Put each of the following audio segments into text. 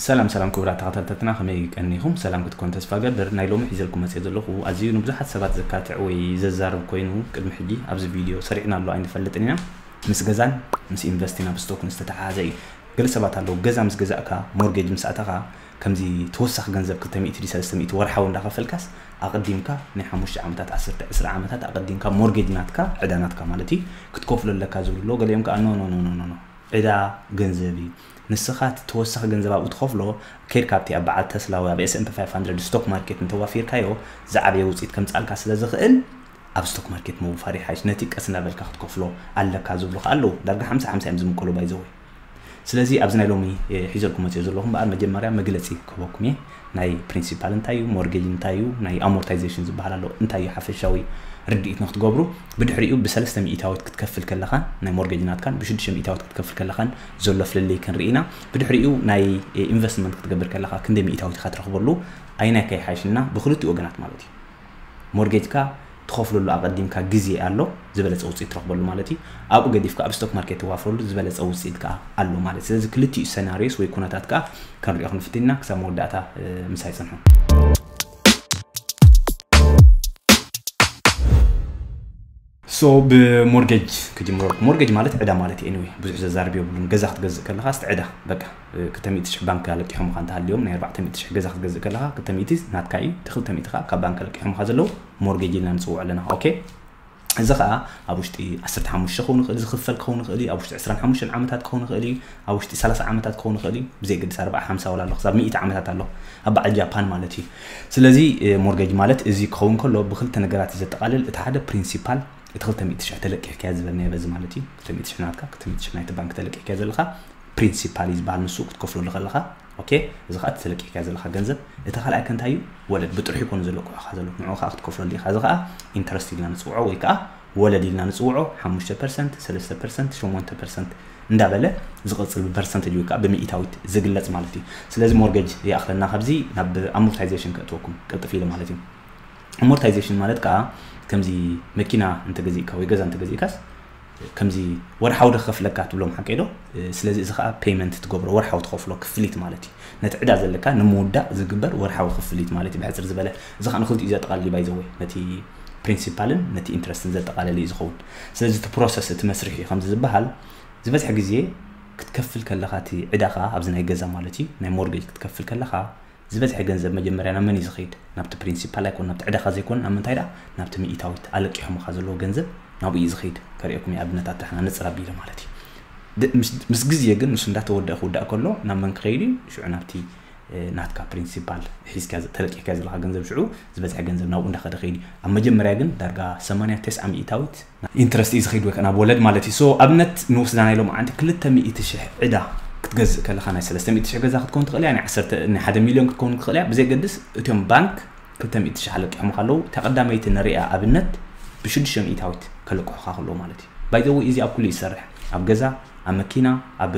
ሰላም ሰላም ክቡራት ተኸታተልትና፣ ከመይ ቀኒኹም? ሰላም ክትኮን ተስፋ ገብር። ናይ ሎሚ ሒዘልኩም መፅእ ዘለኹ ኣዝዩ ንብዙሓት ሰባት ዘካትዕ ወይ ዘዛርብ ኮይኑ፣ ቅድሚ ሕጂ ኣብዚ ቪድዮ ሰሪዕና ኣሎ ኣይንፈልጥን ኢና። ምስ ገዛን ምስ ኢንቨስቲ ናብ ስቶክን ዝተተሓሓዘ እዩ። ገለ ሰባት ኣለዉ፣ ገዛ ምስ ገዛእካ፣ ሞርጌጅ ምስ ኣተኻ፣ ከምዚ ተወሳኺ ገንዘብ ክልተ ሚእቲ ድዩ ሰለስተ ሚእቲ ወርሓዊ እንዳኸፈልካስ፣ ኣቐዲምካ ናይ ሓሙሽተ ዓመታት፣ ዓሰርተ፣ ዕስራ ዓመታት ኣቐዲምካ ሞርጌጅ ናትካ፣ ዕዳ ናትካ ማለት እዩ፣ ክትከፍሎ ኣለካ ዝብሉ ኣለዉ። ገሊኦም ከኣ ኖ ኖ ኖ ኖ ኖ ኖ፣ ዕዳ ገንዘብ እዩ። ንስኻ እቲ ተወሳኺ ገንዘብ ኣብኡ ትኸፍሎ፣ ከይድካ ኣብቲ ኣብ በዓል ተስላ ወይ ኣብ S&P five hundred ስቶክ ማርኬት እንተዋፊርካዮ፣ ዝዓበየ ውፅኢት ከምፅኣልካ ስለ ዝኽእል፣ ኣብ ስቶክ ማርኬት ምውፋር ይሓይሽ። ነቲ ቀስ እናበልካ ክትከፍሎ ኣለካ ዝብሉ ከኣ ኣለዉ። ዳርጋ ሓምሳ ሓምሳ እዮም ዝምቀሉ ባይዘወይ። ስለዚ ኣብዚ ናይ ሎሚ ሒዘልኩም መፅዮ ዘለኹም በኣር መጀመርያ መግለፂ ክህበኩም እየ። ናይ ፕሪንሲፓል እንታይ እዩ፣ ሞርጌጅ እንታይ እዩ፣ ናይ ኣሞርታይዜሽን ዝበሃል ኣሎ እንታይ እዩ ሓፈሻዊ ርድኢት ንክትገብሩ። ብድሕሪኡ ብሰለስተ ሚእታዊት ክትከፍል ከለኻን ናይ ሞርጌጅ ናትካን ብሽዱሽተ ሚእታዊት ክትከፍል ከለኻን ዘሎ ፍልልይ ክንርኢ ኢና። ብድሕሪኡ ናይ ኢንቨስትመንት ክትገብር ከለኻ ክንደይ ሚእታዊት ኢኻ ትረኽበሉ፣ ኣይናይ ከይሓይሽና ብክልቲኡ ወገናት ማለት እዩ። ሞርጌጅካ ትኸፍለሉ ኣቐዲምካ ግዜ ኣሎ፣ ዝበለጸ ውፅኢት ትረኽበሉ ማለት እዩ። ኣብኡ ገዲፍካ ኣብ ስቶክ ማርኬት ትዋፈረሉ ዝበለጸ ውፅኢት ከኣ ኣሎ ማለት። ስለዚ ክልቲኡ ሰናሪዮስ ወይ ኩነታት ከኣ ክንሪኦ ክንፍትን ኢና። ክሳብ መወዳእታ ምሳይ ጽንሑ። ሶ ብሞርጌጅ ክጅምረልኩም። ሞርጌጅ ማለት ዕዳ ማለት እዩ። ኤኒወይ ብዙሕ ዘዛርብ የብሉን። ገዛ ክትገዝእ ከለኻ ስቲ ዕዳ በቃ ክልተ ሚእቲ ሽሕ ባንክ ኣለቂሖምካ እንተሃልዮም፣ ናይ ኣርባዕተ ሚእቲ ሽሕ ገዛ ክትገዝእ ከለኻ ክልተ ሚእቲ ናትካ እዩ፣ እቲ ክልተ ሚእቲ ከዓ ካብ ባንክ ኣለቂሖምካ ዘለዉ ሞርጌጅ ኢልና ንፅውዖ ኣለና። ኦኬ፣ እዚ ከዓ ኣብ ውሽጢ ዓሰርተ ሓሙሽተ ክኸውን ይኽእል፣ ዝኽፈል ክኸውን ይኽእል እዩ፣ ኣብ ውሽጢ ዕስራን ሓሙሽተን ዓመታት ክኸውን ይኽእል እዩ፣ ኣብ ውሽጢ ሰላሳ ዓመታት ክኸውን ይኽእል እዩ፣ ብዘይ ግድስ ኣርባዓ ሓምሳ ወላ ኣሎ፣ ክሳብ ሚእቲ ዓመታት ኣሎ ኣብ በዓል ጃፓን ማለት እዩ። ስለዚ ሞርጌጅ ማለት እዚ ክኸውን ከሎ ብክልተ ነገራት እዩ ዘጠቓልል። እቲ ሓደ ፕሪንሲፓል፣ እቲ ክልተ ሚእቲ ሽሕ ተለቂሕካያ ዝበልናዮ በዚ ማለት እዩ። ክልተ ሚእቲ ሽሕ ናትካ፣ ክልተ ሚእቲ ሽሕ ናይቲ ባንክ ተለቂሕካያ ዘለኻ ፕሪንሲፓል እዩ ዝበሃል ንሱ ክትከፍለሉ ከለኻ። ኦኬ፣ እዚ ከዓ እቲ ተለቂሕካያ ዘለኻ ገንዘብ። እቲ ካልኣይ ከ እንታይ እዩ? ወለድ ብጥርሑ ይኮኑ ዘለቅሑኻ ዘሎ፣ ንዕኡ ከዓ ክትከፍለሉ ኢኻ። እዚ ከዓ ኢንተረስት ኢልና ንፅውዖ ወይ ከዓ ወለድ ኢልና ንፅውዖ። ሓሙሽተ ፐርሰንት፣ ሰለስተ ፐርሰንት፣ ሸሞንተ ፐርሰንት እንዳበለ ዝቕፅል ብፐርሰንቴጅ ወይ ከዓ ብሚእታዊት ዝግለፅ ማለት እዩ። ስለዚ ሞርጌጅ ይኣኽለና። ካብዚ ናብ ኣሞርታይዜሽን ከእትወኩም ቅልጥፍ ኢለ ማለት እዩ። ኣሞርታይዜሽን ማለት ከዓ ከምዚ መኪና እንተገዚእካ ወይ ገዛ እንተገዚእካስ ከምዚ ወርሓዊ ዶ ክኸፍለካ ትብሎም ሓቀይ ዶ? ስለዚ እዚ ከዓ ፔይመንት ትገብሮ፣ ወርሓዊ ትኸፍሎ ክፍሊት ማለት እዩ። ነቲ ዕዳ ዘለካ ንምውዳእ ዝግበር ወርሓዊ ክፍሊት ማለት እዩ ብሕፅር ዝበለ። እዚ ከዓ ንክልቲኡ ዘጠቓልል እዩ ባይዘወይ፣ ነቲ ፕሪንሲፓልን ነቲ ኢንትረስትን ዘጠቓለለ እዩ ዝኸውን። ስለዚ እቲ ፕሮሰስ፣ እቲ መስርሕ እዩ ከምዚ ዝበሃል። ዝበዝሐ ግዜ ክትከፍል ከለኻ እቲ ዕዳኻ ኣብዚ ናይ ገዛ ማለት እዩ፣ ናይ ሞርጌጅ ክትከፍል ከለኻ ዝበዝሐ ገንዘብ መጀመርያ ናብ መን እዩ ዝኸይድ? ናብቲ ፕሪንሲፓል ኣይኮን፣ ናብቲ ዕዳኻ ዘይኮን፣ ናብ ምንታይ ደኣ? ናብቲ ሚእታዊት ኣለቂሖምኻ ዘለዎ ገንዘብ ናብኡ እዩ ዝኸይድ። ከርእየኩም እየ ኣብነታት፣ ንሕና ንፅር ኣቢለ ማለት እዩ። ድ-፣ ምስ፣ ምስ ግዜ ግን ንሱ እንዳተወደአ ክውዳእ ከሎ ናብ መን ክኸይድ እዩ? ሽዑ ናብቲ፣ እ፣ ናትካ ፕሪንሲፓል ሒዝካ ዘ-፣ ተለቂሕካ ዘለኻ ገንዘብ ሽዑ ዝበዝሐ ገንዘብ ናብኡ እንዳኸደ ኸይድ እዩ። ኣብ መጀመርያ ግን ዳርጋ ሰማንያ ተስዓ ሚእታዊት ኢንትረስት እዩ ዝኸይድ ወይ ከኣ ናብ ወለድ ማለት እዩ። ሶ ኣብነት ንወስዳ ናይ ሎማዓንቲ ክልተ ሚእቲ ሽሕ ዕዳ ክትገዝእ ከለኻ ናይ ሰለስተ ሚእቲ ሽሕ ገዛ ክትከውን ትኽእል እያ፣ ናይ ዓሰርተ፣ ናይ ሓደ ሚልዮን ክትከውን ትኽእል እያ። ብዘየገድስ እቶም ባንክ ክልተ ሚእቲ ሽሕ ኣለቂሖምኻ ኣለዉ። እታ ቀዳመይቲ ንሪኣ ኣብነት ብሽዱሽተ ሚእታዊት ከለቅሑኻ ከለዉ ማለት እዩ። ባይ ዘ ወይ እዚ ኣብ ኩሉ እዩ ዝሰርሕ፣ ኣብ ገዛ፣ ኣብ መኪና፣ ኣብ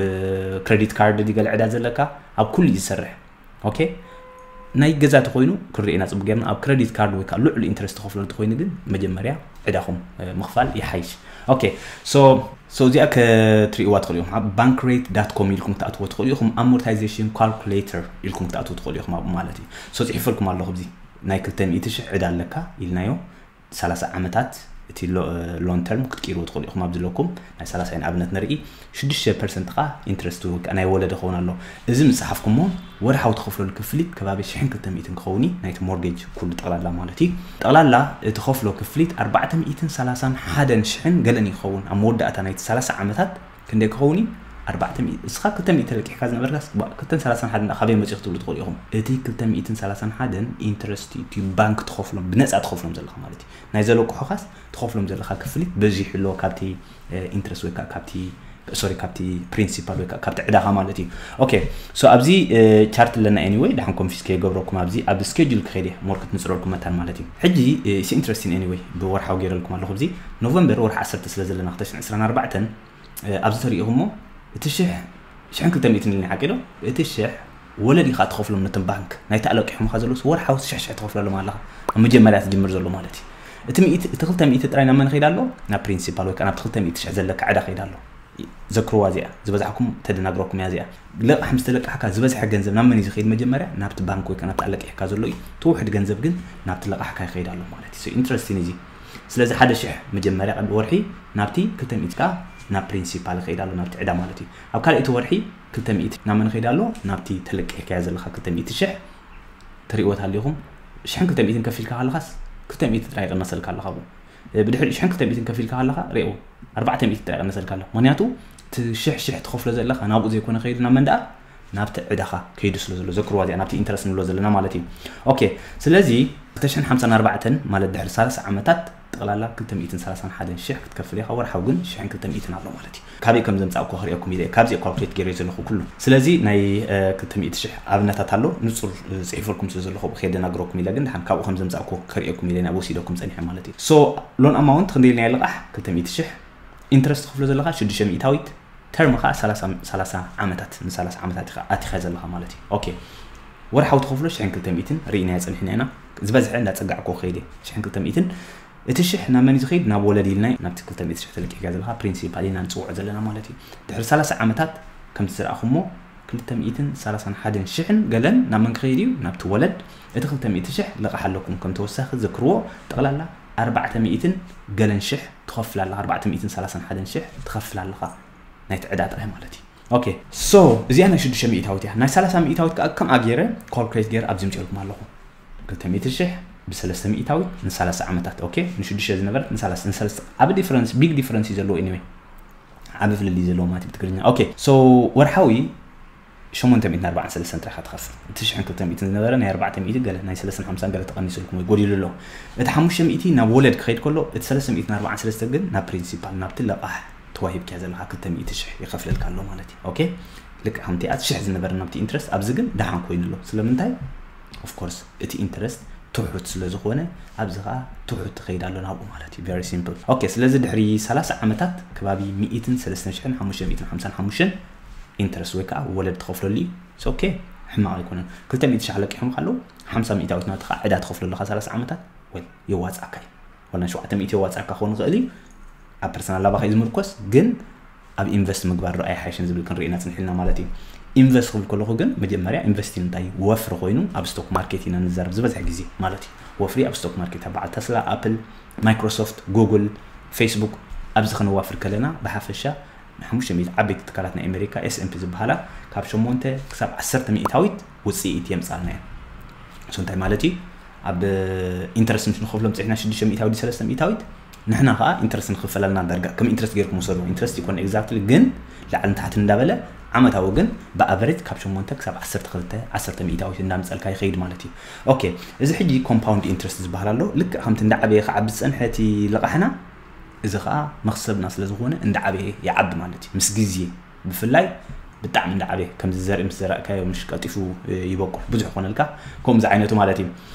ክሬዲት ካርድ ድዩ ገለ ዕዳ ዘለካ፣ ኣብ ኩሉ እዩ ዝሰርሕ። ኦኬ፣ ናይ ገዛ ተኮይኑ ክንሪኤና ጽቡቅ ጌርና፣ ኣብ ክረዲት ካርድ ወይ ከዓ ልዑል ኢንትረስት ትኸፍሎ እንተኮይኑ ግን መጀመርያ ዕዳኹም፣ እ፣ ምኽፋል ይሓይሽ። ኦኬ፣ ሶ፣ ሶ እዚኣ ክትሪእዋ ትኽእሉ ኢኹም። ኣብ ባንክሬት ዳት ኮም ኢልኩም ክትኣትዎ ትኽእሉ ኢኹም። ኣሞርታይዜሽን ካልኩሌተር ኢልኩም ክትኣትዎ ትኽእሉ ኢኹም ኣብኡ ማለት እዩ። ሶ ጽሒፈልኩም ኣለኹ፣ ኣብዚ ናይ ክልተ ሚእቲ ሽሕ ዕዳ ኣለካ ኢልናዮ። ሰላሳ ዓመታት እቲ ሎ-፣ ሎን ተርም ክትቅይርዎ ትኽእሉ ኢኹም። ኣብ ዘለኩም ናይ ሰላሳ ንኣብነት ንርኢ፣ ሽዱሽተ ፐርሰንት ኸኣ ኢንትረስት ወይ ከዓ ናይ ወለድ ይኸውን ኣሎ። እዚ ምጽሓፍኩሞ ወርሓዊ ትኸፍለሉ ክፍሊት ከባቢ ሽሕን ክልተ ሚእትን ክኸውን እዩ፣ ናይቲ ሞርጌጅ ኩሉ ጠቕላላ ማለት እዩ። ጠቕላላ እቲ ኸፍሎ ክፍሊት ኣርባዕተ ሚእትን ሰላሳን ሓደን ሽሕን ገለን ይኸውን። ኣብ መወዳእታ ናይቲ ሰላሳ ዓመታት ክንደይ ክኸውን እዩ? ኣርባዕተ ሚእቲ። እስኻ ክልተ ሚእቲ ተለቂሕካ ዝነበርካስ፣ ባ-፣ ክልተን ሰላሳን ሓደን ካበይ መጺኡ ክትብሉ ትኽእሉ ኢኹም። እቲ ክልተ ሚእትን ሰላሳን ሓደን ኢንትረስት እዩ፣ እቲ ባንክ ትኸፍሎም፣ ብነጻ ትኸፍሎም ዘለኻ ማለት እዩ። ናይ ዘለቅሑኻስ ትኸፍሎም ዘለኻ ክፍሊት በዚሑ ኣሎ ካብቲ፣ እ፣ ኢንትረስት ወይ ከዓ ካብቲ፣ ሶሪ፣ ካብቲ ፕሪንሲፓል ወይ ከዓ ካብቲ ዕዳኻ ማለት እዩ። ኦኬ፣ ሶ ኣብዚ፣ እ፣ ቻርት ኣለና። ኤኒወይ፣ ደሓን ኮንፊዝ ከይገብረኩም ኣብዚ ኣብ ስኬጁል ክኸይድ እየ፣ ሞር ክትንጽረልኩም መታን ማለት እዩ። ሕጂ፣ እ፣ it's interesting ኤኒወይ፣ ብወርሓዊ ገይረልኩም ኣለኹ። ኣብዚ ኖቨምበር ወርሒ ዓሰርተ ስለ ዘለና ክልተ ሽሕን ዕስራን ኣርባዕተን፣ እ፣ ኣብዚ ተሪኢኹሞ፣ እቲ ሽሕ፣ ሽሕን ክልተ ሚእትን ኢልና ሓቂ ዶ? እቲ ሽሕ ወለድ ኢኻ ትኸፍሎም ነቶም ባንክ፣ ናይቲ ኣለቂሖምኻ ዘለውስ ወርሓዊ ሽሕ ሽሕ ትኸፍለሎም ኣለኻ። ኣብ መጀመርያ ትጅምር ዘሎ ማለት እዩ። እቲ ሚእቲ፣ እቲ ክልተ ሚእቲ ጥራይ ናብ መን ኸይድ ኣሎ? ናብ ፕሪንሲፓል ወይ ከዓ ናብቲ ክልተ ሚእቲ ሽሕ ዘለካ ዕዳ ኸይድ ኣሎ። ዘክርዋ እዚኣ ዝበዛሕኩም ተደናግረኩም እያ እዚኣ። ለቃሕ ምስ ተለቃሕካ ዝበዝሐ ገንዘብ ናብ መን እዩ ዝኸይድ? መጀመርያ ናብቲ ባንክ ወይ ከ ናብቲ ኣለቂሕካ ዘሎ እዩ። እቲ ውሕድ ገንዘብ ግን ናብቲ ለቃሕካ ይኸይድ ኣሎ ማለት እዩ። ኢንትረስቲን እዚ ስለዚ ሓደ ሽሕ መጀመርያ ቀቢ ወርሒ ናብቲ ክልተ ሚእቲ ከዓ ናብ ፕሪንሲፓል ይኸይድ ኣሎ ናብቲ ዕዳ ማለት እዩ። ኣብ ካልኣይቲ ወርሒ ክልተ ሚእቲ ናብ መን ይኸይድ ኣሎ? ናብቲ ተለቂሕካዮ ዘለካ ክልተ ሚእቲ ሽሕ ትሪእዎ ኣለኹም። ሽሕን ክልተ ሚእትን ከፊልካ ከለኻስ ክልተ ሚእቲ ጥራይ ይቕነሰልካ ኣለኻ ብኡ። ብድሕሪ ሽሕን ክልተ ሚእትን ከፊልካ ከለኻ ሪእዎ ኣርባዕተ ሚእቲ ጥራይ ይቕነሰልካ ኣሎ። ምክንያቱ እቲ ሽሕ ሽሕ ትኸፍሎ ዘለኻ ናብኡ ዘይኮነ ከይዱ ናብ መን ደኣ? ናብቲ ዕዳኻ ከይዱ ስለ ዘሎ ዘክርዋ እዚኣ ናብቲ ኢንትረስት ንብሎ ዘለና ማለት እዩ። ኦኬ ስለዚ ክልተ ሽሕን ሓምሳን ኣርባዕተን ማለት ድሕሪ ሰላሳ ዓመታት ጠቕላላ ክልተ ሚእትን ሰላሳን ሓደን ሽሕ ክትከፍል ኢኻ። ወርሓዊ ግን ሽሕን ክልተ ሚእትን ኣሎ ማለት እዩ። ካበይ ከም ዘምፃእኩ ክርእየኩም ኢለ ካብዚ ካልኩሌት ገይረ ዘለኹ ኩሉ። ስለዚ ናይ ክልተ ሚእቲ ሽሕ ኣብነታት ኣሎ ንፁር ፅሒፈልኩም ስለ ዘለኹ ከየደናግረኩም ኢለ ግን ድሓን ካብኡ ከም ዘምፃእኩ ክርእየኩም ኢለ ናብ ወሲደኩም ፀኒሐ ማለት እዩ። ሶ ሎን ኣማውንት ክንደይ ኢልና ልቓሕ ክልተ ሚእቲ ሽሕ ኢንትረስት ትኸፍሎ ዘለኻ ሽዱሽተ ሚእታዊት ተርም ከዓ ሰላሳ ዓመታት ንሰላሳ ዓመታት ኢኻ ኣቲኻ ዘለኻ ማለት እዩ። ኦኬ ወርሓዊ ትኸፍሎ ሽሕን ክልተ ሚእትን ርኢናዮ ፀኒሕና ኢና። ዝበዝሐ እንዳፀጋዕኮ ከይደ ሽሕን ክልተ ሚእትን እቲ ሽሕ ናብ መን እዩ ዝኸይድ? ናብ ወለድ ኢልና ናብቲ ክልተ ሚእቲ ሽሕ ተለቂሕካ ዘለኻ ፕሪንሲፓል ኢና ንፅውዖ ዘለና ማለት እዩ። ድሕሪ ሰላሳ ዓመታት ከምቲ ዝረኣኹሞ ክልተ ሚእትን ሰላሳን ሓደን ሽሕን ገለን ናብ መን ክኸይድ እዩ? ናብቲ ወለድ። እቲ ክልተ ሚእቲ ሽሕ ልቓሕ ኣለኩም ከም ተወሳኺ ዘክርዎ። ጠቕላላ ኣርባዕተ ሚእትን ገለን ሽሕ ትኸፍል ኣለኻ። ኣርባዕተ ሚእትን ሰላሳን ሓደን ሽሕ ትኸፍል ኣለኻ ናይቲ ዕዳ ጥራይ ማለት እዩ። ኦኬ ሶ እዚኣ ናይ ሽዱሽተ ሚእታዊት እያ። ናይ ሰላሳ ሚእታዊት ከዓ ከም ኣገይረ ካልኩሌት ገይረ ኣብዚ ምፅልኩም ኣለኹ። ክልተ ሚእቲ ሽሕ ብሰለስተ ሚእታዊት ንሰላሳ ዓመታት ኦኬ ንሽዱሽተ ዝነበረት ንሰላሳ ንሰለስተ ዓቢ ዲፍረንስ ቢግ ዲፍረንስ እዩ ዘለዎ። ኤኒወይ ዓቢ ፍልልይ ዘለዎ ማለት እዩ ብትግርኛ። ኦኬ ሶ ወርሓዊ ሸሞንተ ሚእትን ኣርባዓን ሰለስተን ጥራይ ኢኻ ትኸፍል። እቲ ሽሕን ክልተ ሚእትን ዝነበረ ናይ ኣርባዕተ ሚእቲ ገለ ናይ ሰለስተን ሓምሳን ገለ ተቐኒስልኩም ወይ ጎዲሉ ኣሎ። እቲ ሓሙሽተ ሚእቲ ናብ ወለድ ክኸይድ ከሎ እቲ ሰለስተ ሚእትን ኣርባዓን ሰለስተን ግን ናብ ፕሪንሲፓል ናብቲ ለቓሕ ተዋሂብክያ ዘለኻ ክልተ ሚእቲ ሽሕ ይኸፍለልካ ኣሎ ማለት እዩ። ኦኬ ልክዕ ከምቲ ኣት ሽሕ ዝነበረ ናብቲ ኢንትረስት ኣብዚ ግን ደሓን ኮይኑ ኣሎ። ስለምንታይ? ኦፍኮርስ እቲ ኢንትረስት ትሑት ስለ ዝኾነ ኣብዚ ከዓ ትሑት ትኸይድ ኣሎ ናብኡ ማለት እዩ። ቨሪ ሲምፕል። ኦኬ ስለዚ ድሕሪ ሰላሳ ዓመታት ከባቢ ሚእትን ሰለስተን ሽሕን ሓሙሽተ ሚእትን ሓምሳን ሓሙሽተን ኢንትረስት ወይ ከዓ ወለድ ትኸፍለሉ እዩ። ኦኬ ሕማቕ ኣይኮነን። ክልተ ሚእቲ ሽሕ ለቂሖም ካለዉ ሓምሳ ሚእታዊት ናትኻ ዕዳ ትኸፍለሉ ከ ሰላሳ ዓመታት ወይ የዋፅኣካ እዩ። ወላ ሸውዓተ ሚእቲ የዋፅኣካ ክኸውን ይኽእል እዩ። ኣብ ፐርሰናል ላባኻ እዩ ዝምርኮስ ግን ኣብ ኢንቨስት ምግባር ዶ ኣይሓይሽን ዝብል ክንርኢ ኢና ፅንሕ ኢልና ማለት እዩ። ኢንቨስት ክብል ከለኹ ግን መጀመርያ ኢንቨስቲንግ እንታይ እዩ? ወፍሪ ኮይኑ ኣብ ስቶክ ማርኬት ኢና ንዛረብ ዝበዝሕ ግዜ ማለት እዩ። ወፍሪ ኣብ ስቶክ ማርኬት ኣብ በዓል ተስላ፣ ኣፕል፣ ማይክሮሶፍት፣ ጉግል፣ ፌስቡክ ኣብዚ ክንዋፍር ከለና ብሓፈሻ ንሓሙሽተ ሚእቲ ዓበይቲ ትካላት ናይ ኣሜሪካ ኤስ ኤን ፒ ዝበሃላ ካብ ሸሞንተ ክሳብ ዓሰርተ ሚእታዊት ውፅኢት የምፃልና እየን። እሱ እንታይ ማለት እዩ? ኣብ ኢንትረስት ምስ ንኸፍሎም ፅሕና ሽዱሽተ ሚእታዊት ሰለስተ ሚእታዊት ንሕና ከዓ ኢንትረስት ንኽፈለልና ዳርጋ ከም ኢንትረስት ገይርኩም ውሰዱ። ኢንትረስት ይኮን ኤግዛክትሊ ግን ላዕልን ታሕትን እንዳበለ ዓመታዊ ግን ብኣቨሬጅ ካብ ሸሞንተ ክሳብ ዓሰርተ ክልተ ዓሰርተ ሚእታዊት እንዳምፀልካ ይኸይድ ማለት እዩ። ኦኬ እዚ ሕጂ ኮምፓውንድ ኢንትረስት ዝበሃል ኣሎ። ልክዕ ከምቲ እንዳዓበየ ክዓቢ ዝፀንሐ እቲ ልቓሕና እዚ ከዓ መኽሰብና ስለ ዝኾነ እንዳዓበየ ይዓቢ ማለት እዩ ምስ ግዜ። ብፍላይ ብጣዕሚ እንዳዓበየ ከምዚ ዘርኢ ምስ ዘራእካዮ ምሽ ቀልጢፉ ይበቁል ብዙሕ ይኾነልካ ከምዚ ዓይነቱ ማለት እዩ።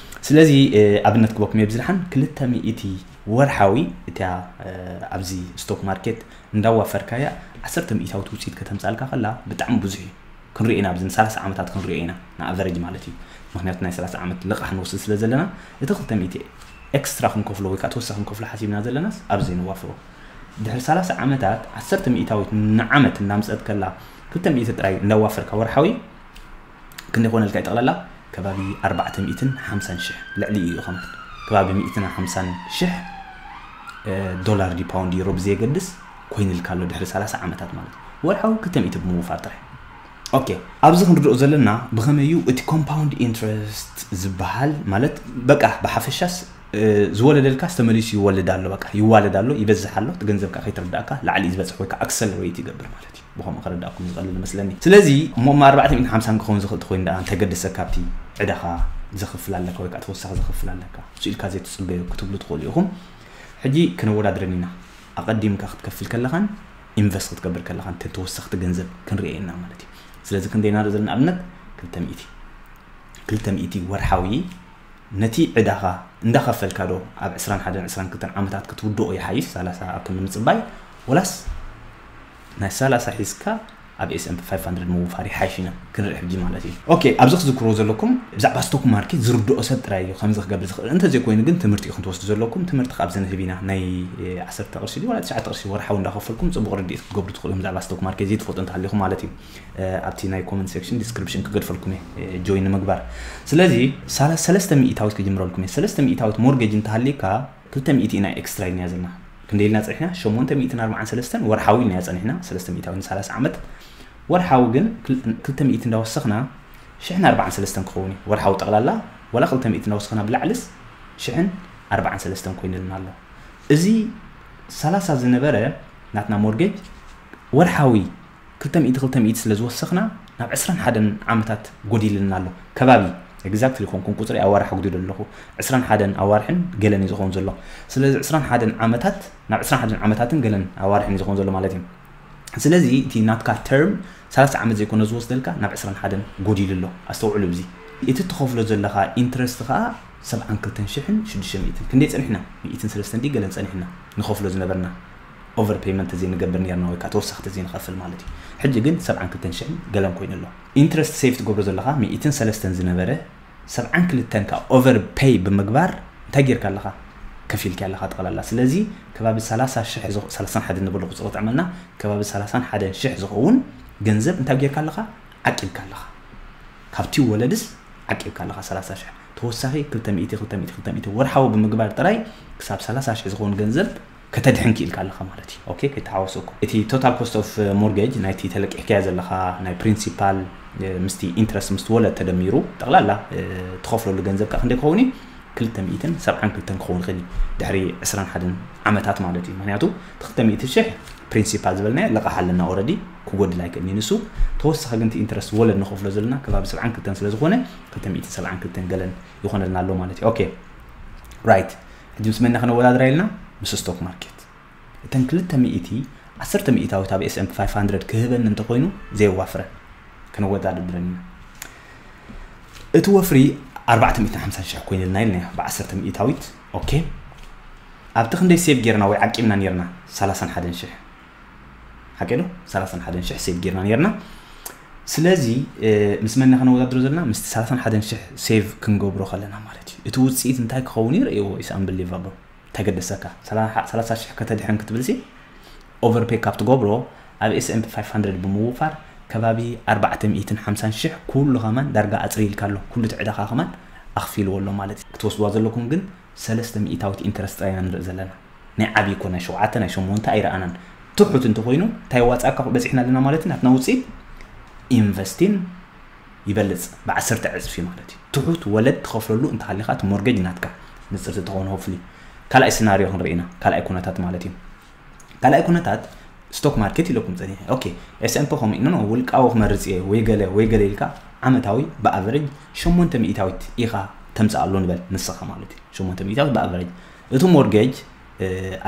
ስለዚ ኣብነት ክበኩም እየ ብዝድሓን ክልተ ሚእቲ ወርሓዊ እቲያ ኣብዚ ስቶክ ማርኬት እንዳዋፈርካያ ዓሰርተ ሚእታዊት ውፅኢት ከተምፃልካ ከላ ብጣዕሚ ብዙሕ እዩ። ክንሪኦ ኢና ኣብዚ ንሰላሳ ዓመታት ክንሪኦ ኢና ንኣቨሬጅ ማለት እዩ። ምክንያቱ ናይ ሰላሳ ዓመት ልቓሕ ንወስድ ስለ ዘለና እቲ ክልተ ሚእቲ ኤክስትራ ክንከፍሎ ወይ ከዓ ተወሳኺ ክንከፍሎ ሓሲብና ዘለናስ ኣብዚ ንዋፍሮ። ድሕሪ ሰላሳ ዓመታት ዓሰርተ ሚእታዊት ንዓመት እናምፀት ከላ ክልተ ሚእቲ ጥራይ እንዳዋፈርካ ወርሓዊ ክንደይ ኮነልካ ይጠቕለላ? ከባቢ ኣርባዕተ ሚእትን ሓምሳን ሽሕ ልዕሊ እዩ ኸማን ከባቢ ሚእትን ሓምሳን ሽሕ ዶላር ዲ ፓውንድ ዩሮ ብዘየገድስ ኮይንልካ ኣሎ ድሕሪ ሰላሳ ዓመታት ማለት ወርሓዊ ክልተ ሚእቲ ብምውፋር ጥራይ። ኦኬ ኣብዚ ክንርድኦ ዘለና ብኸመይ እዩ እቲ ኮምፓውንድ ኢንትረስት ዝበሃል ማለት በቃ ብሓፈሻስ ዝወለደልካ ዝተመሊሱ ይወልድ ኣሎ በቃ ይዋለድ ኣሎ ይበዝሕ ኣሎ እቲ ገንዘብካ ከይትርዳእካ ላዕሊ እዩ ዝበፅሕ ወይ ከዓ ኣክሰለሬት ይገብር ማለት እዩ። ብኸምኡ ከረዳእኩም ዝቐልል መስለኒ። ስለዚ እሞ እማ ኣርባዕተ ሚእትን ሓምሳን ክኸውን ዝኽእል ተኮይኑ ደኣ እንተገደሰ ካብቲ ዕዳኻ ዘኽፍል ኣለካ ወይ ከዓ ተወሳኺ ዘኽፍል ኣለካ እሱ ኢልካ ዘይትፅበዮ ክትብሉ ትኽእሉ ኢኹም። ሕጂ ክነወዳድረን ኢና። ኣቐዲምካ ክትከፍል ከለኻን ኢንቨስት ክትገብር ከለኻን ተወሰኽቲ ገንዘብ ክንርኤ ኢና ማለት እዩ። ስለዚ ክንደይ ኢና ዘለና ኣብነት ክልተ ሚእቲ ክልተ ሚእቲ ወርሓዊ ነቲ ዕዳኻ እንዳኸፈልካ ዶ ኣብ ዕስራን ሓደን ዕስራን ክልተን ዓመታት ክትውድኦ ይሓይሽ ሰላሳ ኣብ ክንዲ ምፅባይ ወላስ ናይ ሰላሳ ሒዝካ ኣብ S&P five hundred ምውፋር ይሓይሽ ኢና ክንርኢ ሕጂ ማለት እዩ። ኦኬ፣ ኣብዚ ክዝክሮ ዘለኩም ብዛዕባ ስቶክ ማርኬት ዝርድኦ ሰብ ጥራይ እዩ ከምዚ ክገብር ዝኽእል። እንተዘይኮይኑ ግን ትምህርቲ ኢኹም ትወስዱ ዘለኩም። ትምህርቲ ካብ ዘንህብ ኢና ናይ ዓሰርተ ቅርሺ ድዩ ዋላ ትሽዓተ ቅርሺ ወርሓዊ እንዳኸፈልኩም ጽቡቕ ርድኢት ክትገብሩ ትኽእሉ ብዛዕባ ስቶክ ማርኬት ዘይትፈልጡ እንተሃሊኹም ማለት እዩ። ኣብቲ ናይ ኮመንት ሴክሽን ዲስክሪፕሽን ክገድፈልኩም እየ ጆይን ንምግባር። ስለዚ ሰለስተ ሚእታዊት ክጅምረልኩም እየ። ሰለስተ ሚእታዊት ሞርጌጅ እንተሃሊካ ክልተ ሚእቲ ኢና ኤክስትራ ኢልና ዘለና። ክንደይ ኢልና ጸኒሕና? ሸሞንተ ሚእትን ኣርባዓን ሰለስተን ወርሓዊ ኢልና ጸኒሕና። ሰለስተ ሚእታዊት ንሰላሳ ዓመት ወርሓዊ ግን ክልተ ሚእቲ እንዳወሰኽና ሽሕን ኣርባዓን ሰለስተን ክኸውን እዩ ወርሓዊ ጠቕላላ። ዋላ ክልተ ሚእቲ እንዳወሰኽና ብላዕልስ ሽሕን ኣርባዓን ሰለስተን ኮይኑልና ኣሎ። እዚ ሰላሳ ዝነበረ ናትና ሞርጌጅ ወርሓዊ ክልተ ሚእቲ ክልተ ሚእቲ ስለ ዝወሰኽና ናብ ዕስራን ሓደን ዓመታት ጎዲልና ኣሎ። ከባቢ ኤግዛክትሊ ኮንኩን ቁፅሪ ኣዋርሕ ኣጉዲሉ ኣለኹ። ዕስራን ሓደን ኣዋርሕን ገለን እዩ ዝኸውን ዘሎ። ስለዚ ዕስራን ሓደን ዓመታት ናብ ዕስራን ሓደን ዓመታትን ገለን ኣዋርሕን እዩ ዝኸውን ዘሎ ማለት እዩ። ስለዚ እቲ ናትካ ተርም ሰላሳ ዓመት ዘይኮነ ዝወስደልካ ናብ ዕስራን ሓደን ጎዲሉ ኣሎ። ኣስተውዕሉ። እዚ እቲ ትኸፍሎ ዘለኻ ኢንትረስት ከዓ ሰብዓን ክልተን ሽሕን ሽዱሽተ ሚእትን ክንደይ ጸኒሕና? ሚእትን ሰለስተን ድዩ ገለን ጸኒሕና ንኸፍሎ ዝነበርና? ኦቨር ፔይመንት ዘይንገብር ነርና ወይ ከዓ ተወሳኽቲ ዘይንኸፍል ማለት እዩ። ሕጂ ግን ሰብዓን ክልተን ሽሕን ገለን ኮይኑ ኣሎ። ኢንትረስት ሴቭ ትገብሮ ዘለኻ ሚእትን ሰለስተን ዝነበረ ሰብዓን ክልተን ከዓ ኦቨር ፔይ ብምግባር እንታይ ጌርካ ኣለኻ? ከፊልካ ኣለኻ ጠቕላላ። ስለዚ ከባቢ ሰላሳ ሽሕ ዝኸ- ሰላሳን ሓደን ንበሎ ቁፅሪ ጥዕመልና ከባቢ ሰላሳን ሓደን ሽሕ ዝኸውን ገንዘብ እንታይ ጌርካ ኣለኻ? ዓቂብካ ኣለኻ። ካብቲ ወለድስ ዓቂብካ ኣለኻ ሰላሳ ሽሕ። ተወሳኺ ክልተ ሚእቲ ክልተ ሚእቲ ክልተ ሚእቲ ወርሓዊ ብምግባር ጥራይ ክሳብ ሰላሳ ሽሕ ዝኸውን ገንዘብ ከተድሕን ክኢልካ ኣለኻ ማለት እዩ። ኦኬ፣ ከይተሓወሰኩም። እቲ ቶታል ኮስት ኦፍ ሞርጌጅ ናይቲ ተለቂሕካዮ ዘለኻ ናይ ፕሪንሲፓል ምስቲ ኢንትረስት ምስቲ ወለድ ተደሚሩ ጠቕላላ ትኸፍለሉ ገንዘብ ከዓ ክንደይ ክኸውን እዩ? ክልተ ሚእትን ሰብዓን ክልተን ክኸውን ይኽእል እዩ ድሕሪ ዕስራን ሓደን ዓመታት ማለት እዩ። ምክንያቱ እቲ ክልተ ሚእቲ ሽሕ ፕሪንሲፓል ዝበልናዮ ልቓሕ ኣለና ኦረዲ ክጎድል ኣይክእልን እዩ ንሱ። ተወሳኺ ግን እቲ ኢንትረስት ወለድ ንኸፍሎ ዘለና ከባቢ ሰብዓን ክልተን ስለ ዝኾነ ክልተ ሚእትን ሰብዓን ክልተን ገለን ይኾነልና ኣሎ ማለት እዩ። ኦኬ፣ ራይት። ሕጂ ምስ መና ከነወዳድራ ኢልና ምስ ስቶክ ማርኬት። እተን ክልተ ሚእቲ ዓሰርተ ሚእታዊት ኣብ S&P five hundred ክህበኒ እንተኮይኑ ዘየዋፍረን ከነወዳድረን ኢና። እቲ ወፍሪ ኣርባዕተ ሚእትን ሓምሳን ሽሕ ኮይኑልና ኢልና ብ ዓሰርተ ሚእታዊት። ኦኬ፣ ኣብቲ ክንደይ ሴቭ ጌርና ወይ ዓቂብና ኔርና? ሰላሳን ሓደን ሽሕ። ሓቂ ዶ? ሰላሳን ሓደን ሽሕ ሴቭ ጌርና ኔርና። ስለዚ ምስ መን ከነወዳድሮ ዘለና? ምስቲ ሰላሳን ሓደን ሽሕ ሴቭ ክንገብሮ ከለና ማለት እዩ። እቲ ውፅኢት እንታይ ክኸውን እዩ? ርእይዎ። ኢስ ኣንብሊቨብል። እንታይ ገደሰካ? ሰላሳ ሽሕ ከተድሕን ክትብልሲ ኦቨርፔይ ካብ ትገብሮ ኣብ S&P five hundred ብምውፋር ከባቢ ኣርባዕተ ሚእትን ሓምሳን ሽሕ ኩሉ ከማን ዳርጋ ኣፅሪ ኢልካ ኣሎ። ኩሉ ትዕዳኻ ከማን ኣኽፊልዎ ኣሎ ማለት እዩ። ክትወስድዋ ዘለኩም ግን ሰለስተ ሚእታዊት ኢንተረስት ጥራይ ኢና ንርኢ ዘለና። ናይ ዓብዪ እኮ ናይ ሸውዓተ ናይ ሸሞንተ ኣይረኣናን። ትሑት እንተኮይኑ እንታይ ዋፃእካ በፂሕና ኣለና ማለት እዩ። ናትና ውፅኢት ኢንቨስቲን ይበልፅ ብዓሰርተ ዕፅፊ ማለት እዩ። ትሑት ወለድ ትኸፍለሉ እንተሃሊኻ እቲ ሞርጌጅ ናትካ ንፅርቲ ትኸውን። ሆፍሊ ካልኣይ ስናሪዮ ክንርኢ ኢና። ካልኣይ ኩነታት ማለት እዩ። ካልኣይ ኩነታት ስቶክ ማርኬት ኢለኩም ፀኒሐ። ኦኬ፣ S&P ከምኡ ኢኖ ውልቃዊ ክመርፅ እየ ወይ ገለ ወይ ገለ ኢልካ ዓመታዊ ብኣቨሬጅ ሸሞንተ ሚእታዊት ኢኻ ተምፅኣሉ ንበል ንስኻ ማለት እዩ። ሸሞንተ ሚእታዊት ብኣቨሬጅ እቲ ሞርጌጅ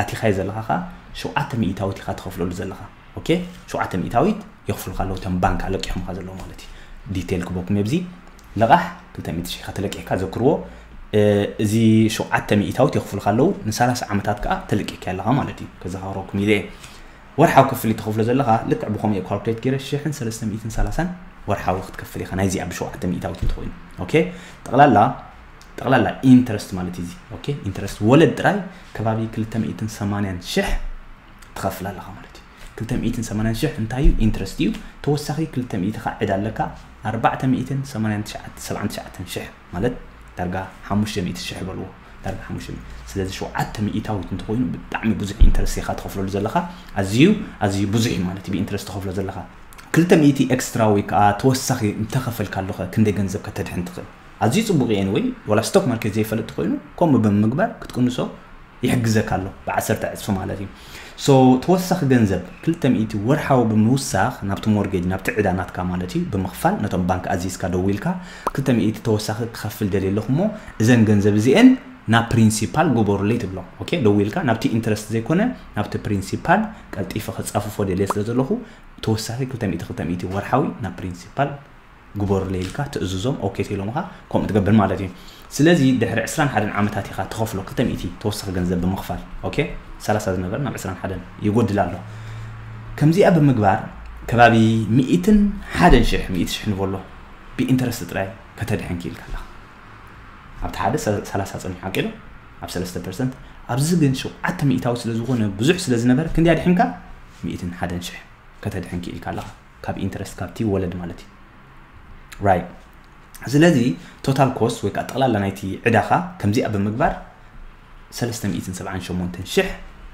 ኣቲኻዮ ዘለኻ ኸዓ ሸውዓተ ሚእታዊት ኢኻ ትኸፍለሉ ዘለኻ። ኦኬ፣ ሸውዓተ ሚእታዊት የኽፍሉካ ኣለዉ እቶም ባንክ ኣለቂሖምካ ዘለዉ ማለት እዩ። ዲቴል ክበኩም ኣብዚ ልቓሕ ክልተ ሚእቲ ሽሕ ኢኻ ተለቂሕካ ዘክርዎ። እዚ ሸውዓተ ሚእታዊት የኽፍሉካ ኣለዉ ንሰላሳ ዓመታት ከዓ ተለቂሕካ ኣለኻ ማለት እዩ። ከዘኻኽረኩም ኢለ እየ። ወርሓዊ ክፍሊት ትኸፍሎ ዘለኻ ልክዕ ብኸምኡ ካልኩሌት ገይረ ሽሕን ሰለስተ ሚእትን ሰላሳን ወርሓዊ ክትከፍል ኢኻ ናይዚኣ ብሸውዓተ ሚእታዊት እንተኾይኑ። ኦኬ፣ ጠቕላላ ጠቕላላ ኢንትረስት ማለት እዩ። ኦኬ፣ ኢንትረስት ወለድ ጥራይ ከባቢ ክልተ ሚእትን ሰማንያን ሽሕ ትኸፍል ኣለኻ ማለት እዩ። ክልተ ሚእትን ሰማንያን ሽሕ እንታይ እዩ? ኢንትረስት እዩ። ተወሳኺ ክልተ ሚእቲ ከዓ ዕዳ ኣለካ። ኣርባዕተ ሚእትን ሰማንያን ትሽዓተ ሰብዓን ትሽዓተን ሽሕ ማለት ዳርጋ ሓሙሽተ ሚእቲ ሽሕ በልዎ። ዳርጋ ሓሙሽተ ሚእቲ። ስለዚ ሸውዓተ ሚእታዊት እንተኾይኑ ብጣዕሚ ብዙሕ ኢንትረስት ኢኻ ትኸፍለሉ ዘለኻ። ኣዝዩ ኣዝዩ ብዙሕ እዩ ማለት እዩ ብኢንትረስት ትኸፍሎ ዘለኻ። ክልተ ሚእቲ ኤክስትራ ወይ ከዓ ተወሳኺ እንተኸፈልካ ኣለኸ ክንደይ ገንዘብ ከተድሕን ትኽእል? ኣዝዩ ጽቡቕ እዩ። ኤኒወይ ዋላ ስቶክ ማርኬት ዘይፈልጥ ተኾይኑ ከምኡ ብምግባር ክትቅንሶ ይሕግዘካ ኣሎ ብዓሰርተ ዕጽፊ ማለት እዩ። ሶ ተወሳኺ ገንዘብ ክልተ ሚእቲ ወርሓዊ ብምውሳኽ ናብቲ ሞርጌጅ ናብቲ ዕዳ ናትካ ማለት እዩ ብምኽፋል ነቶም ባንክ ኣዚዝካ ደዊልካ ክልተ ሚእቲ ተወሳኺ ክኸፍል ደልየ ኣለኹ እሞ እዘን ገንዘብ እዚኤን ናብ ፕሪንሲፓል ግበሩለይ ትብሎ። ኦኬ፣ ደዊልካ ናብቲ ኢንትረስት ዘይኮነ ናብቲ ፕሪንሲፓል ቀልጢፈ ከጻፍፎ ደልየ ስለ ዘለኹ ተወሳኺ ክልተ ሚእቲ ክልተ ሚእቲ ወርሓዊ ናብ ፕሪንሲፓል ግበሩለይ ኢልካ ትእዝዞም። ኦኬ ተኢሎምኻ ከምኡ ትገብር ማለት እዩ። ስለዚ ድሕሪ ዕስራን ሓደን ዓመታት ኢኻ ትኸፍሎ ክልተ ሚእቲ ተወሳኺ ገንዘብ ብምኽፋል። ኦኬ፣ ሰላሳ ዝነበረ ናብ ዕስራን ሓደን ይጎድል ኣሎ። ከምዚኣ ብምግባር ከባቢ ሚእትን ሓደን ሽሕ፣ ሚእቲ ሽሕ ንበሎ፣ ብኢንተረስት ጥራይ ከተድሕን ክኢልካ ኣለኻ። ኣብቲ ሓደ ሰ- ሰላሳ ጸኒሑ ሓቂሉ ኣብ ሰለስተ ፐርሰንት፣ ኣብዚ ግን ሸውዓተ ሚእታዊ ስለ ዝኾነ ብዙሕ ስለ ዝነበረ ክንደይ ኣድሒንካ? ሚእትን ሓደን ሽሕ ከተድሕን ክኢልካ ኣለኻ፣ ካብ ኢንተረስት፣ ካብቲ ወለድ ማለት እዩ። ራይት። ስለዚ ቶታል ኮስት ወይ ከዓ ጠቕላላ ናይቲ ዕዳኻ ከምዚኣ ብምግባር ሰለስተ ሚእትን ሰብዓን ሸሞንተን ሽሕ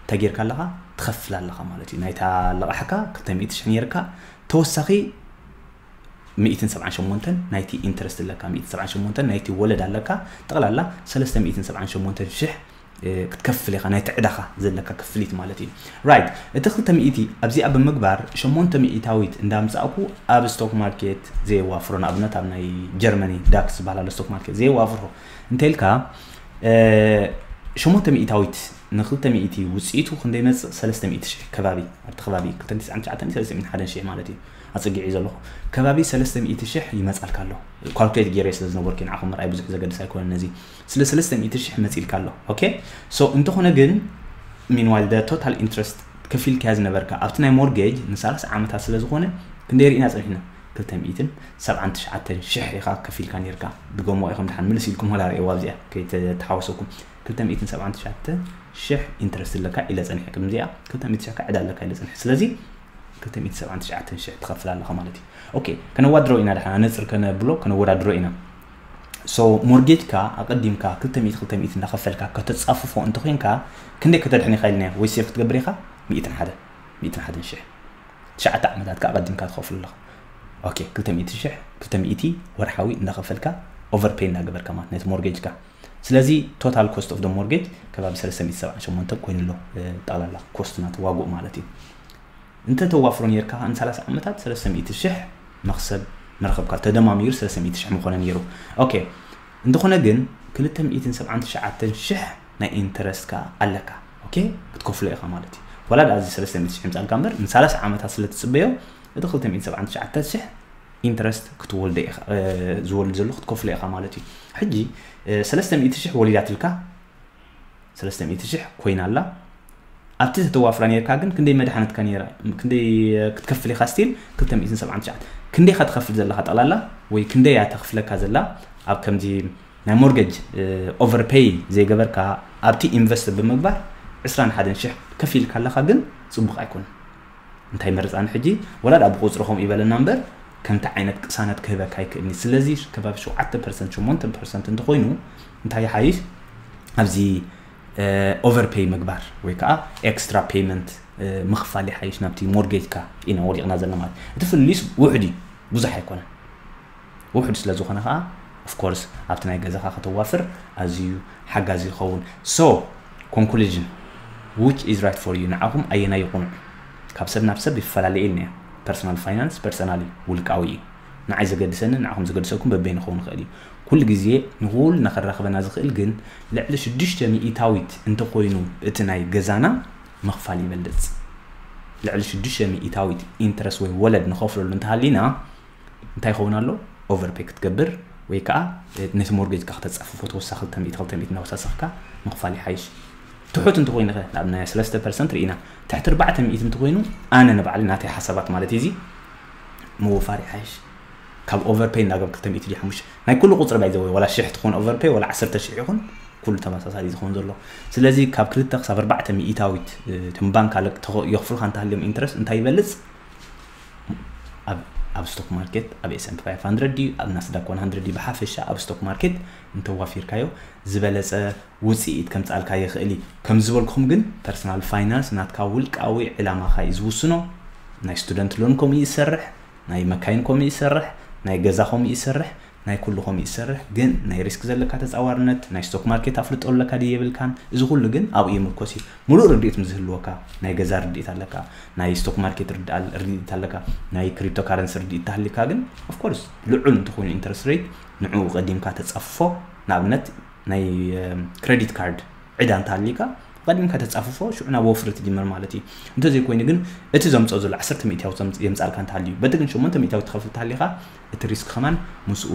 ተጌርካ ኣለኻ፣ ትኸፍል ኣለኻ ማለት እዩ። ናይታ ለቓሕካ ክልተ ሚእቲ ሽሕ ነይርካ፣ ተወሳኺ ሚእትን ሰብዓን ሸሞንተን ናይቲ ኢንተረስት ኣለካ፣ ሚእትን ሰብዓን ሸሞንተን ናይቲ ወለድ ኣለካ፣ ጠቕላላ ሰለስተ ሚእትን ሰብዓን ሸሞንተን ሽሕ ክትከፍል ኢኻ፣ ናይቲ ዕዳኻ ዘለካ ክፍሊት ማለት እዩ። ራይት። እቲ ክልተ ሚእቲ ኣብዚኣ ብምግባር ሸሞንተ ሚእታዊት እንዳምጻእኩ ኣብ ስቶክ ማርኬት ዘየዋፍሮ፣ ንኣብነት ኣብ ናይ ጀርመኒ ዳክስ ዝበሃል ኣሎ ስቶክ ማርኬት ዘየዋፍሮ እንተልካ፣ ሸሞንተ ሚእታዊት ንክልተ ሚእቲ ውፅኢቱ ክንደይ መፅእ? ሰለስተ ሚእቲ ሽሕ ከባቢ፣ ኣብቲ ከባቢ ክልተ ሚእቲ ትስዓን ትሽዓተን ሰለስተ ሚእቲ ሓደን ሽሕ ማለት እዩ። ኣፀጊዒ ዘለኹ ከባቢ ሰለስተ ሚእቲ ሽሕ ይመፃልካ ኣሎ። ካልኩሌት ገይረ ስለ ዝነበርኩ ንዓኹም ምርኣይ ብዙሕ ዘገድስ ኣይኮነን። ነዚ ስለ ሰለስተ ሚእቲ ሽሕ መፂልካ ኣሎ። ኦኬ። ሶ እንተኾነ ግን ሚንዋይል ደ ቶታል ኢንትረስት ከፊልካያ ዝነበርካ ኣብቲ ናይ ሞርጌጅ ንሳላሳ ዓመታት ስለ ዝኾነ ክንደይ ርኢና ፀኒሕና? ክልተ ሚእትን ሰብዓን ትሽዓተን ሽሕ ኢኻ ከፊልካ ነርካ። ድገሞ ኢኹም ድሓን ምልስ ኢልኩም ወላ ርእዋ ኣብዚኣ ከይተተሓወሰኩም። ክልተ ሚእትን ሰብዓን ትሽዓተ ሽሕ ኢንትረስት ኣለካ ኢለ ጸኒሐ። ቅድሚ እዚኣ ክልተ ሚእቲ ሽሕ ዕዳ ኣለካ ኢለ ጸኒሐ። ስለዚ ክልተ ሚእቲ ሰብዓን ትሽዓተን ሽሕ ትኸፍል ኣለኻ ማለት እዩ። ኦኬ፣ ከነዋድሮ ኢና ድሓን፣ ኣነጽር ከነብሎ ከነወዳድሮ ኢና። ሶ ሞርጌጅካ ኣቐዲምካ ክልተ ሚእቲ ክልተ ሚእቲ እንዳኸፈልካ ከተጻፍፎ እንተኾይንካ ክንደይ ከተድሕን ኢኻ ኢልናዮ? ወይ ሴፍ ክትገብር ኢኻ? ሚእትን ሓደ፣ ሚእትን ሓደን ሽሕ። ትሽዓተ ዓመታት ከኣ ኣቐዲምካ ትኸፍሉ ኣለኻ። ኦኬ፣ ክልተ ሚእቲ ሽሕ፣ ክልተ ሚእቲ ወርሓዊ እንዳኸፈልካ ኦቨርፔይ እንዳገበርካ ማለት ነቲ ሞርጌጅካ። ስለዚ ቶታል ኮስት ኦፍ ደ ሞርጌጅ ከባቢ ሰለስተ ሚእቲ ሰብዓን ሸሞንተ ኮይኑ ኣሎ፣ እ፣ ጠቕላላ ኮስት ናቱ ዋግኡ ማለት እዩ። እንተ ተዋፍሮ ነርካ ን ሰላሳ ዓመታት ሰለስተ ሚእቲ ሽሕ መኽሰብ ምረኸብካ፣ ተደማሚሩ ሰለስተ ሚእቲ ሽሕ ምኾነ ነይሩ። ኦኬ፣ እንተኾነ ግን ክልተ ሚእትን ሰብዓን ትሽዓተን ሽሕ ናይ ኢንተረስት ከኣ ኣለካ። ኦኬ፣ ክትከፍሎ ኢኻ ማለት እዩ። ወላ ደኣ እዚ ሰለስተ ሚእቲ ሽሕ ይምጻልካ እምበር፣ ን ሰላሳ ዓመታት ስለ ትጽበዮ፣ እቲ ክልተ ሚእትን ሰብዓን ትሽዓተን ሽሕ ኢንተረስት ክትወልዶ ኢኻ፣ እ፣ ዝወልድ ዘሎ ክትከፍሎ ኢኻ ማለት እዩ። ሕጂ፣ እ፣ ሰለስተ ሚእቲ ሽሕ ወሊዳትልካ፣ ሰለስተ ሚእቲ ሽሕ ኮይና ኣላ። ኣብቲ ተተዋፍራ ነርካ ግን ክንደይ መድሓነትካ ነይራ? ክንደይ ክትከፍል ኢኻ? ስቲል ክልተ ሚእትን ሰብዓን ትሽዓን። ክንደይ ኢኻ ትኸፍል ዘለኻ ጠቕላላ? ወይ ክንደይ እያ ተኽፍለካ ዘላ? ኣብ ከምዚ ናይ ሞርጌጅ፣ እ፣ ኦቨርፔይ ዘይገበርካ ኣብቲ ኢንቨስት ብምግባር ዕስራን ሓደን ሽሕ ከፊልካ ኣለኻ፣ ግን ጽቡቕ ኣይኮነን። እንታይ መርጻኒ ሕጂ? ወላ ደኣ ብቁጽሪ ከምኡ ይበለና እምበር፣ ከምቲ ዓይነት ቅሳነት ክህበካ ኣይክእልኒ። ስለዚ ከባቢ ሸውዓተ ፐርሰንት፣ ሸሞንተ ፐርሰንት እንተኾይኑ፣ እንታይ ይሓይሽ? ኣብዚ፣ እ፣ ኦቨርፔይ ምግባር ወይ ከዓ ኤክስትራ ፔይመንት፣ እ፣ ምኽፋል ይሓይሽ ናብቲ ሞርጌጅካ ኢና ወዲቕና ዘለና ማለት። እቲ ፍልልዩስ ውሑድ እዩ፣ ብዙሕ ኣይኮነን። ውሑድ ስለ ዝኾነ ከዓ፣ ኦፍ ኮርስ፣ ኣብቲ ናይ ገዛኻ ከተዋፍር ኣዝዩ ሓጋዚ ይኸውን። ሶ፣ ኮንክሉዥን፣ which is right for you፣ ንዓኹም ኣየናይ ይቕኑዕ? ካብ ሰብ ናብ ሰብ ይፈላለ ኢልና። ፐርሰናል ፋይናንስ ፐርሰናል እዩ፣ ውልቃዊ እዩ። ንዓይ ዘገድሰኒ ንዓኹም ዘገድሰኩም በበይኑ ክኸውን ይኽእል እዩ። ኩሉ ግዜ ንኹልና ከራኽበና ዝኽእል ግን ልዕሊ ሽዱሽተ ሚእታዊት እንተኾይኑ እቲ ናይ ገዛና ምኽፋል ይበልጽ። ልዕሊ ሽዱሽተ ሚእታዊት ኢንትረስት ወይ ወለድ ንኸፍለሉ እንተሃሊና እንታይ ይኸውን ኣሎ? ኦቨርፔይ ክትገብር ወይ ከዓ ነቲ ሞርጌጅካ ክተጻፍፎ ተወሳኺ ክልተ ሚእቲ ክልተ ሚእቲ እናወሳሰኽካ ምኽፋል ይሓይሽ። ትሑት እንተኾይኑ ኸ? ንኣብነት ናይ ሰለስተ ፐርሰንት ርኢና። ትሕቲ ኣርባዕተ ሚእቲ እንተኾይኑ ኣነ ንባዕሊ ናተይ ሓሳባት ማለት እዩ፣ እዚ ምውፋር ይሓይሽ። ካብ ኦቨርፔይ እንዳገብ ክልተ ሚእቲ ድዩ ሓሙሽተ? ናይ ኩሉ ቁጽሪ ባይ ዘ ወይ፣ ዋላ ሽሕ ትኾን ኦቨርፔይ፣ ዋላ ዓሰርተ ሽሕ ይኹን፣ ኩሉ ተመሳሳሊ ዝኸውን ዘሎ። ስለዚ ካብ ክልተ ክሳብ ኣርባዕተ ሚእታዊት፣ እ፣ እቶም ባንክ ኣለቅ ተኸ-፣ የኽፍልካ እንተሃልዮም ኢንትረስት እንታይ ይበልጽ? ኣብ፣ ኣብ ስቶክ ማርኬት፣ ኣብ ኤስ ኤንድ ፒ ፋይቭ ሃንድረድ ድዩ፣ ኣብ ናስዳክ ዋን ሃንድረድ ድዩ፣ ብሓፈሻ ኣብ ስቶክ ማርኬት እንተዋፊርካዮ ዝበለጸ ውጽኢት ከምጽኣልካ ይኽእል እዩ። ከም ዝበልኩኹም ግን ፐርሰናል ፋይናንስ ናትካ ውልቃዊ ዕላማኻ እዩ ዝውስኖ። ናይ ስቱደንት ሎን ከምኡ እዩ ዝሰርሕ፣ ናይ መካይን ከምኡ እዩ ዝሰርሕ፣ ናይ ገዛ ከምኡ እዩ ዝሰርሕ፣ ናይ ኩሉ ከምኡ እዩ ዝሰርሕ። ግን ናይ ሪስክ ዘለካ ተጻዋርነት፣ ናይ ስቶክ ማርኬት ኣፍልጦ ኣለካ ድዩ የብልካን፣ እዚ ኩሉ ግን ኣብኡ ይምርኮስ እዩ። ሙሉእ ርድኢት ምስ ዝህልወካ፣ ናይ ገዛ ርድኢት ኣለካ፣ ናይ ስቶክ ማርኬት ርድኣ-፣ ርድኢት ኣለካ፣ ናይ ክሪፕቶ ካረንሲ ርድኢት ተሃሊካ ግን፣ ኦፍ ኮርስ፣ ልዑል እንተኾይኑ ኢንተረስት ሬት፣ ንዕኡ ቀዲምካ ተጸፍፎ። ንኣብነት፣ ናይ፣ እ፣ ክሬዲት ካርድ ዕዳ እንተሃሊካ፣ ቀዲምካ ተጻፍፎ፣ ሽዑ ናብ ወፍሪ ትጅምር ማለት እዩ። እንተዘይኮይኑ ግን፣ እቲ ዘምጽኦ ዘሎ ዓሰርተ ሚእታዊ ዘምጽ-፣ የምጻልካ እንተሃልዩ፣ በቲ ግን ሸሞንተ ሚእታዊ ትኸፍል እንተሃሊኻ፣ እቲ ሪስክ ከማን ምስኡ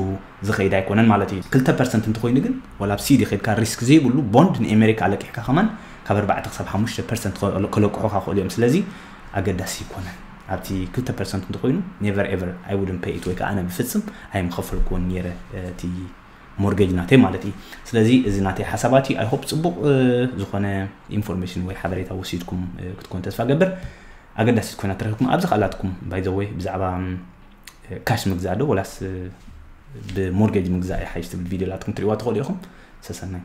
ዝኸይድ ኣይኮነን ማለት እዩ። ክልተ ፐርሰንት እንተኾይኑ ግን፣ ዋላ ኣብ ሲዲ ኸይድካ ሪስክ ዘይብሉ ቦንድ ንኤሜሪካ ኣለቂሕካ ከማን ካብ ኣርባዕተ ክሳብ ሓሙሽተ ፐርሰንት ከለ-፣ ከለቅሑኻ ክኽእሉ እዮም። ስለዚ ኣገዳሲ ኣይኮነን። ኣብቲ ክልተ ፐርሰንት እንተኮይኑ never ever I wouldn't pay it ወይ ከዓ ኣነ ብፍጽም ኣይምኸፈልኩዎን ነይረ እቲ mortgage ናተይ ማለት እዩ። ስለዚ እዚ ናተይ ሓሳባት እዩ። I hope ጽቡቕ ዝኾነ information ወይ ሓበሬታ ወሲድኩም ክትኮን ተስፋ ገብር። ኣገዳሲት ኮይና ትረክብኩም ኣብዚ ካልኣትኩም by the way ብዛዕባ cash ምግዛእ ዶ ወላስ ብ mortgage ምግዛእ ይሓይሽ ትብል ቪድዮ ላትኩም ትሪእዋ ትኽእሉ ኢኹም። ሰሰናይ።